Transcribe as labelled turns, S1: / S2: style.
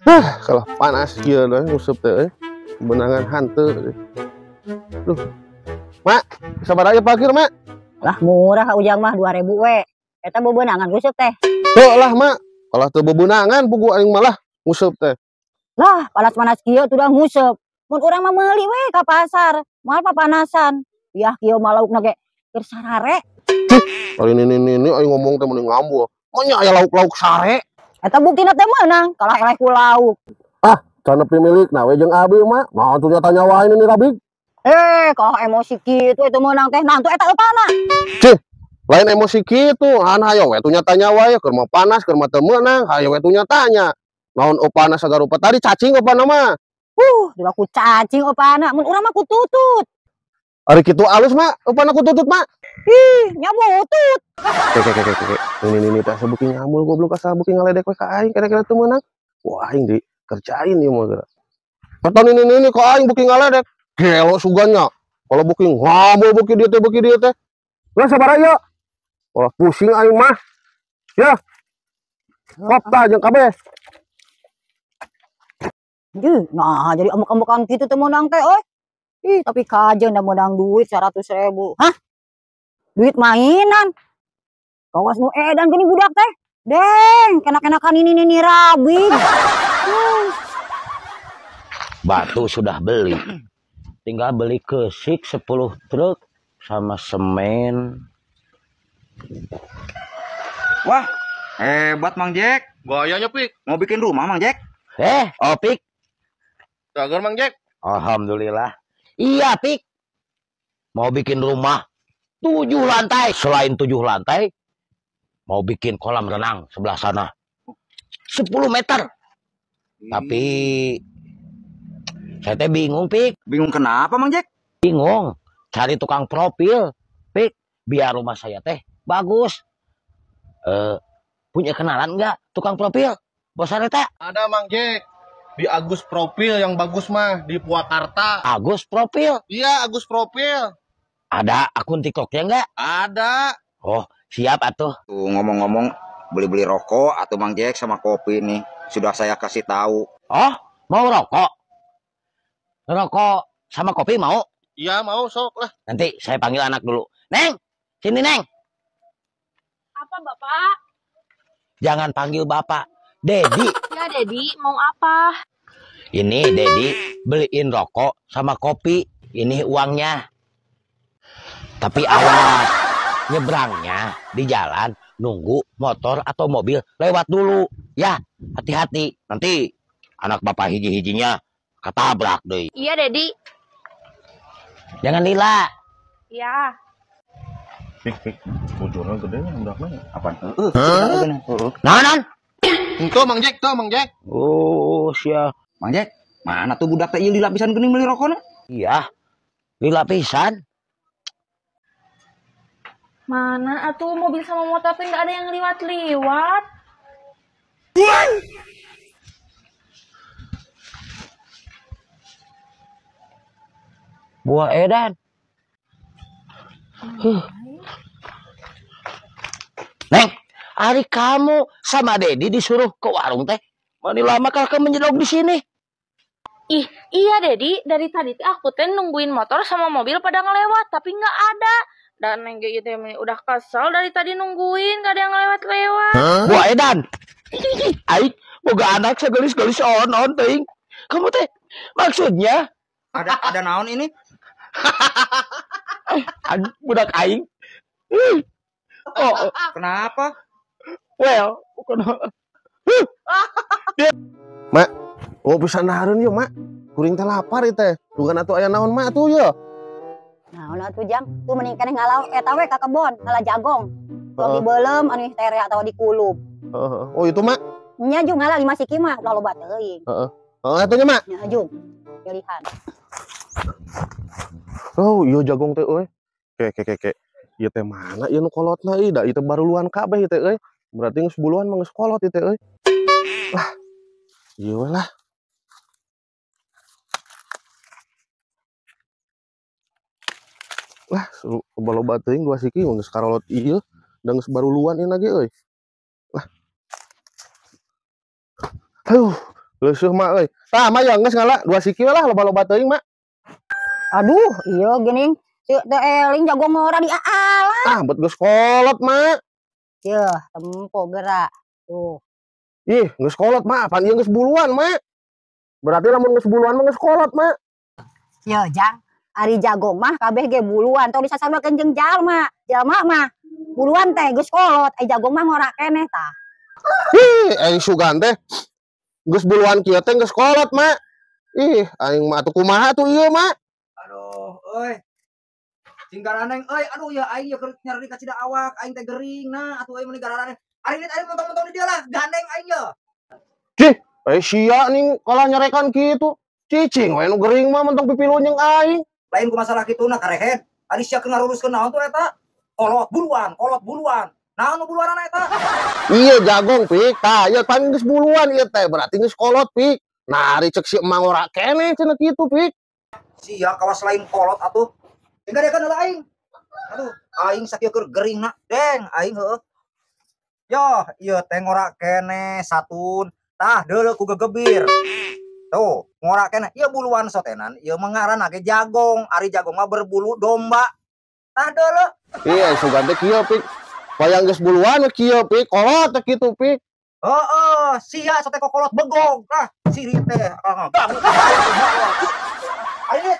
S1: Hah, kalau panas kieu da nguseup teh euy. Benangan hanteu. Duh. Mak, sabar aja parkir, Mak.
S2: Lah murah ujang mah 2000 we. Eta bebenangan nguseup teh.
S1: Teu lah, Mak. Kalau teu bebenangan pugu aing malah nguseup teh.
S2: Lah, panas-panas kieu tuh dah nguseup. Mun urang mah meuli we ka pasar, moal papanasan. Yah kieu mah laukna ge keur sarare.
S1: Kali ini aing ngomong teh mending ngambul. Manya aya lauk-lauk sare.
S2: Eta buktina teh meunang, kalah eleh ku lauk.
S1: Ah, can pemilik na we jeung abi mah. Nah, tuh nyata nyawain ini rabik.
S2: Eh, kok emosi kitu itu meunang teh nantu eta eupana.
S1: Cih, lain emosi kitu, an hayo we tuh nyata nyawa ya keur mah panas, keur mah teu meunang, hayo we tuh nyatanya. Naon eupana sagarupa tadi cacing eupana mah.
S2: Dua ku cacing eupana, mun urang mah ku tutut.
S1: Ari kitu alus mak, eupana ku tutut mak.
S2: Ih, nya butut.
S1: Keke. Ini teh asa beuki ngamul goblok asa beuki ngaledek we ka aing kira-kira teu meunang. Wah, aing dikerjain ieu mah geura. Katon ini ka aing beuki ngaledek. Gelo sugannya. Kalau beuki ngamul beuki dieu teh. Lah sabar aya. Wah, pusing aing mah. Ya. Kopta jeung kabeh.
S2: Nah, jadi ambek-ambekan kitu teu meunang teh euy. Ih, tapi kajeun da meunang duit 100.000. Hah? Duit mainan. Kawas nu edan gini budak teh. Deng, kenak-kenakan ini rabing.
S3: Batu sudah beli. Tinggal beli kesik 10 truk sama semen.
S4: Wah, hebat Mang Jack.
S1: Gayanya, Pik.
S4: Mau bikin rumah Mang Jack?
S3: Opik.
S1: Cager Mang Jack.
S3: Alhamdulillah. Iya, Pik. Mau bikin rumah 7 lantai. Selain 7 lantai, mau bikin kolam renang sebelah sana. 10 meter. Tapi saya teh bingung, Pik.
S4: Bingung kenapa, Mang Jack?
S3: Bingung cari tukang profil, Pik, biar rumah saya teh bagus. Punya kenalan nggak tukang profil? Bos Areta?
S1: Ada, Mang Jack. Di Agus Profil yang bagus mah di Purwakarta.
S3: Agus Profil?
S1: Iya, Agus Profil.
S3: Ada akun TikToknya nggak?
S1: Ada.
S3: Oh, siap atuh.
S4: Tuh, ngomong-ngomong beli-beli rokok atau Mang Jack sama kopi nih. Sudah saya kasih tahu.
S3: Oh, mau rokok? Rokok sama kopi mau?
S1: Iya, mau sok lah.
S3: Nanti saya panggil anak dulu. Neng, sini Neng.
S5: Apa Bapak?
S3: Jangan panggil Bapak. Dedi.
S5: Ya Dedi, mau apa?
S3: Ini Dedi beliin rokok sama kopi. Ini uangnya. Tapi awas, nyebrangnya di jalan nunggu motor atau mobil lewat dulu. Ya, hati-hati. Nanti anak bapak hiji-hijinya ketabrak deh.
S5: Iya, Dedi.
S3: Jangan lila.
S5: Iya.
S1: Pik, bojornya gede nya budakna.
S4: Apaan?
S1: Heeh.
S3: Naon?
S1: Tuh Mang Jack, tuh Mang Jack.
S3: Oh, sia.
S4: Mang Jack, mana tuh budak teh ieu lila pisan geuning meuli rokona?
S3: Iya. Lila pisan.
S5: Mana atuh mobil sama motor teh nggak ada yang liwat-liwat.
S3: Buah edan. Neng, hari kamu sama Dedi disuruh ke warung teh. Mani lama kakak menjedok di sini.
S5: Ih, iya Dedi, dari tadi teh aku teh nungguin motor sama mobil pada ngelewat, tapi nggak ada. Dan Neng gitu udah kesel dari tadi nungguin gak ada yang lewat-lewat.
S3: Huh? Buah edan. Aing boga anak segelis-gelis on teuing. Kamu teh maksudnya
S4: ada naon ini?
S3: Budak aing. Oh,
S4: kenapa?
S3: Well, kenapa?
S1: Mak, mau pisan dahareun yeuh, Mak. Kuring teh lapar ieu teh. Dugan atuh aya naon Mak atuh yeuh.
S2: Nah, atuh Jang, tuh mending keneh ngalau eta we ka kebon, ngala jagong. Tong dibeuleum anu tere atawa dikulub.
S1: Heeh. Oh, itu Mak.
S2: Nya jung ngala 5 siki mah ulah loba teuing.
S1: Heeh. Heeh, atuh nya Mak.
S2: Nya jung. Pilihan.
S1: Oh, iya jagong teh euy. Ke. Ieu teh mana ieu nu kolotna ieu da ieu teh baruluan kabeh ieu teh euy. Berarti geus buluan mah geus kolot ieu teh euy. Lah. Ieu we lah. Lah, loba-loba teuing 2 siki geus karolot ieu da geus baruluan ieu lagi euy. Lah. Aduh, Leuseum mah euy. Tah mah ya geus ngala 2 siki lah loba-loba teuing mak.
S2: Aduh, iya geuning. Teu teu eling jago ngora di aala.
S1: Ah, bet geus kolot mak.
S2: Yeuh, tempo gerak. Tuh.
S1: Ih, geus kolot mak, apaan ieu geus buluan mak. Berarti lamun geus buluan mah geus kolot mak.
S2: Yeuh, Jang. Ari jago mah kabeh ge buluan, tong disasaruakeun jeung jalma. Jalma mah buluan teh geus kolot, ai jago mah ngora keneh tah.
S1: Ih, aing sugan teh geus buluan kieu teh geus kolot mak. Ih, aing mah atuh kumaha tuh ieu mak.
S4: Aduh, euy. Sing garaneng euy, aduh ya aing ya keur nyari kacida awak, aing teh gering nah atuh euy meuni garaneng. Ari ini aing montong-montong di dia lah, gandeng aing ya.
S1: Cih, eh sia nih kalah nyarekan kitu. Cicing we nu gering mah mentong pipiluan jeung aing.
S4: Lain ku masalah kitu na karehet. Ari sia keur ngaruruskeun naon tuh eta? Kolot buluan, kolot buluan. Naon nu buluanana eta?
S1: Iya jagong pik, tah ieu pan geus buluan ieu teh berarti geus kolot pik. Nah, ari cek si emang ora keneh cenah kitu pik.
S4: Sia kawas lain kolot atuh. Enggak dekan heula aing. Aduh, aing sakieu keur gering na. Deng, aing heueuh. Yoh, ieu teh ngora keneh satun. Tah deuleu ku gegebir. Tuh, ngora keneh. Ieu buluan sotenan, ieu mah ngaranna ge jagong. Ari jagong mah berbulu domba. Tah deuleu.
S1: Iya, sugan teh kieu pik. Wayang geus buluan kieu pik, kolot teh kitu pik.
S4: Heeh, sia sote kokolot begong. Tah, siri teh. Heeh. Ari